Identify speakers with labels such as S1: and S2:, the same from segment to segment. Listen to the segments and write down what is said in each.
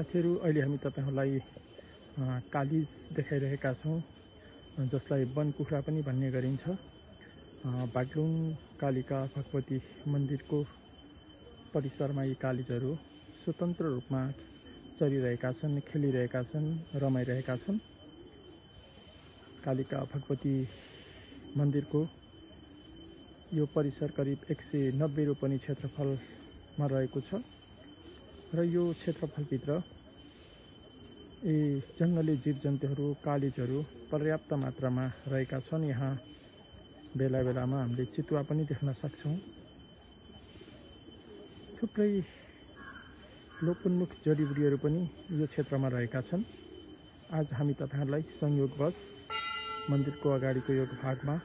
S1: साथीहरू, अहिले हामी तपाईहरुलाई कालिज देखाइरहेका छौं, जसलाई वन कुखुरा पनि भन्ने गरिन्छ। बागलुङ कालिका भगवती मन्दिरको परिसरमा यी कालिजहरू स्वतन्त्र रूपमा चरिरहेका छन्, खेलिरहेका छन्, रमाइरहेका छन्। कालिका भगवती मन्दिरको यो परिसर करिब 190 रोपनी क्षेत्रफलमा रहेको छ र यो क्षेत्रफलभित्र यी जंगली जीवजन्तुहरू, कालिजहरू पर्याप्त मात्रामा रहेका छन्। यहाँ बेला बेलामा हामीले चितुवा पनि देख्न सक्छौं। थुप्रै लोकोन्मुख जडीबुटीहरू पनि यो क्षेत्रमा रहेका छन्। आज हामी तपाईहरुलाई संयोगवश मन्दिरको अगाडिको यो भागमा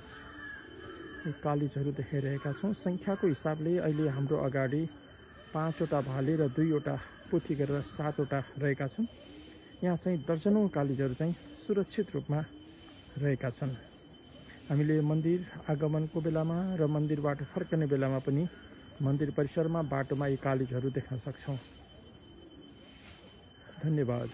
S1: कालिजहरू देखाइरहेका छौं। संख्याको हिसाबले अहिले हाम्रो अगाडि 5 वटा भाले र 2 वटा पोथी गरेर 7 वटा रहेका छन्। यहाँ चाहिँ दर्जनौं कालिजहरू चाहिँ सुरक्षित रूपमा रहेका छन्। हामीले मन्दिर आगमनको बेलामा र मन्दिरबाट फर्कने बेलामा पनि मन्दिर परिसरमा बाटोमा यी कालिजहरू देख्न सक्छौं। धन्यवाद।